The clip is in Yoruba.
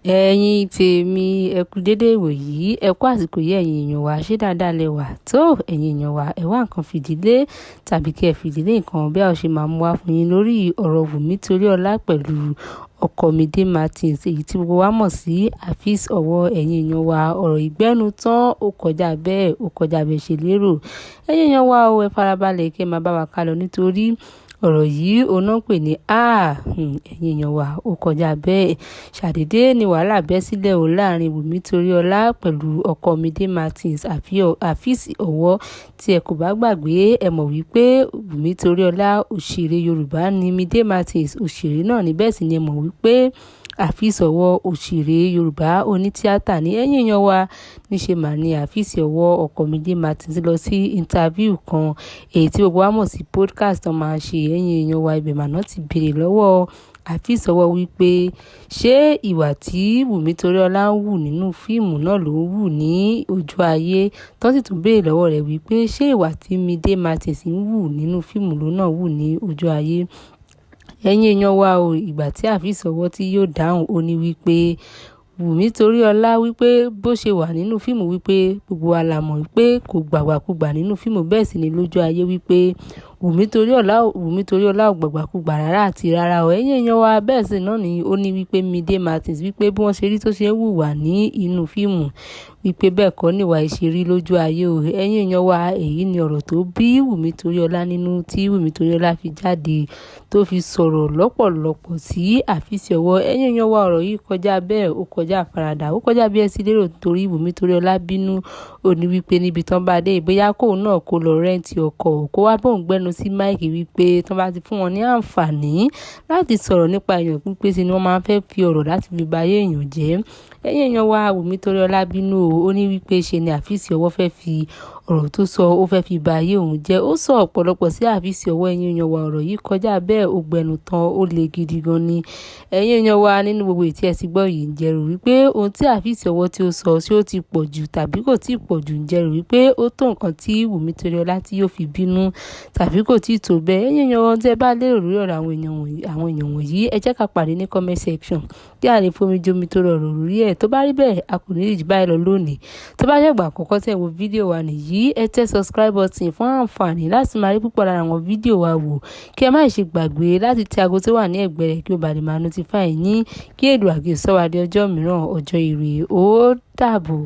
Ẹ̀yin tèmi, ẹ kú dédé ìwòyí, ẹ kú àsìkò yìí, ẹ̀yin èèyàn wa, ṣé dáadáa lẹ wà? Tó ẹ̀yin èèyàn wa, ẹ wá nǹkan fìdílé tàbí kí ẹ fìdílé nǹkan bí a ṣe máa mú wá fún yín lórí ọ̀rọ̀ Wùmí Toríọlá pẹ̀lú ọkọ Mide Martins, èyí tí gbogbo wa mọ̀ sí Afeez Owo. Ẹ̀yin èèyàn wa, ọ̀rọ̀ ìgbẹ́nu tán, ó kọjá bẹ́ẹ̀, ó kọjá bẹ́ẹ̀ ṣe lérò. Ẹ̀yin èèyàn wa o, ẹ farabalẹ̀ kí ẹ máa bá wa kálọ nítorí ọ̀rọ̀ yìí òun náà pè ní ẹ̀yin èèyàn wa, ó kọjá bẹ́ẹ̀. Ṣàdédé ni wàhálà bẹ́ sílẹ̀ o láàrin Wùmí Toríọlá pẹ̀lú ọkọ Mide Martins, Afeez Owo. Tí ẹ kò bá gbàgbé, ẹ mọ̀ wípé Wùmí Toríọlá òṣèré Yorùbá ni, Mide Martins òṣèré náà ní, bẹ́ẹ̀ sì ni ẹ mọ̀ wípé Afeez Owo òṣèré Yorùbá onítíátà ní. Ẹ̀yin èèyàn wa, níṣe mà ní Afeez Owo, ọkọ Mide Martins, lọ sí interview kan, èyí tí gbogbo wa mọ̀ sí podcast tó máa ń ṣe. Ẹ̀yin èèyàn wa, ibẹ̀ mà náà ti béèrè lọ́wọ́ Afeez Owo wípé ṣé ìwà tí Wùmí Toríọlá ń hù nínú fíìmù náà ló ń hù ní ojú ayé, tó sì tún béèrè lọ́wọ́ rẹ̀ wípé ṣé ìwà tí Mide Martins ń hù nínú fíìmù ló náà hù ní ojú ayé. Ẹ̀yin èèyàn wa o, ìgbà tí Afeez Owo tí yóò dáhùn, ó ní wípé Wùmí Toríọlá, wípé bó ṣe wà nínú fíìmù, wípé gbogbo wa la mọ̀ wípé kò gbàgbàkúgbà nínú fíìmù, bẹ́ẹ̀ sì ni lójú ayé wípé Wùmí Toríọlá ò gbàgbàkúgbà rárá àti rárá o. Ẹ̀yin èèyàn wa, bẹ́ẹ̀ sì náà ni ó ní wípé Mide Martins, wípé bí wọ́n ṣe rí tó ṣe ń hùwà ní inú fíìmù, wípé bẹ́ẹ̀ kọ́ níwà ìṣe rí lójú ayé o. Ẹ̀yin èèyàn wa, èyí ni ọ̀rọ̀ tó bí Wùmí Toríọlá nínú tí Wùmí Toríọlá fi jáde tó fi sọ̀rọ̀ lọ́pọ̀lọpọ̀ sí Afeez Owo. Ẹ̀yin èèyàn wa, ọ̀rọ̀ yìí kọjá bẹ́ẹ̀, ó kọjá àfaradà, ó kọjá bí ẹ ti lérò, torí Wùmí Toríọlá bínú. Ó ní wípé níbi tán bá dé, bóyá kóun náà kó lọ rent ọkọ̀, kó wá bóun gbẹ́nu sí mic, wípé tán bá ti fún wọn ní àǹfààní láti sọ̀rọ̀ nípa èèyàn, pípé sí ni wọ́n máa ń fẹ́ fi ọ̀rọ̀ láti fi ba ayé èèyàn jẹ́. Ẹ̀yin èèyàn wa, Wùmí Toríọlá bínú o. Ó ní wípé ṣe ni Afeez Owo fẹ́ fi ọ̀rọ̀ tó sọ, ó fẹ́ fi ba ayé òun jẹ́. Ó sọ ọ̀pọ̀lọpọ̀ sí Afeez Owo. Ẹ̀yin èèyàn wa, ọ̀rọ̀ yìí kọjá bẹ́ẹ̀, ó gbẹnu tán, ó le gidi gan ni. Ẹ̀yin èèyàn wa, nínú gbogbo èyí tí ẹ ti gbọ́ yìí, ǹjẹ́ rò wípé ohun tí Afeez Owo tí ó sọ, ṣé ó ti pọ̀ jù tàbí kò tí pọ̀ jù? Ǹjẹ́ rò wípé ó tó nǹkan tí Wùmí Toríọlá tí yóò fi bínú tàbí kò tí tó bẹ́ẹ̀? Ẹ̀yin èèyàn wa, tí ẹ bá lérò lórí ọ̀rọ̀ àwọn èèyàn wọ̀nyí, ẹ jẹ́ ká pàdé ní comment section kí a lè fomi jomi tó rọrùn lórí ẹ̀. Tó bá rí bẹ́ẹ̀, a kò ní rí jù báyìí lọ lónìí. Tó bá jẹ́ ìgbà àkọ́kọ́ tí ẹ wo fídíò wa nìyí, ẹ tẹ subscribe button fún àǹfààní láti máa rí púpọ̀ lára àwọn fídíò wa wò. Kí ẹ má ṣe gbàgbé láti tẹ ago tó wà ní ẹ̀gbẹ́ rẹ̀ kí ó bá lè máa notify yín. Kí Èdùà kí ó sọ wá di ọjọ́ mìíràn, ọjọ́ ire. Ó dàbọ̀.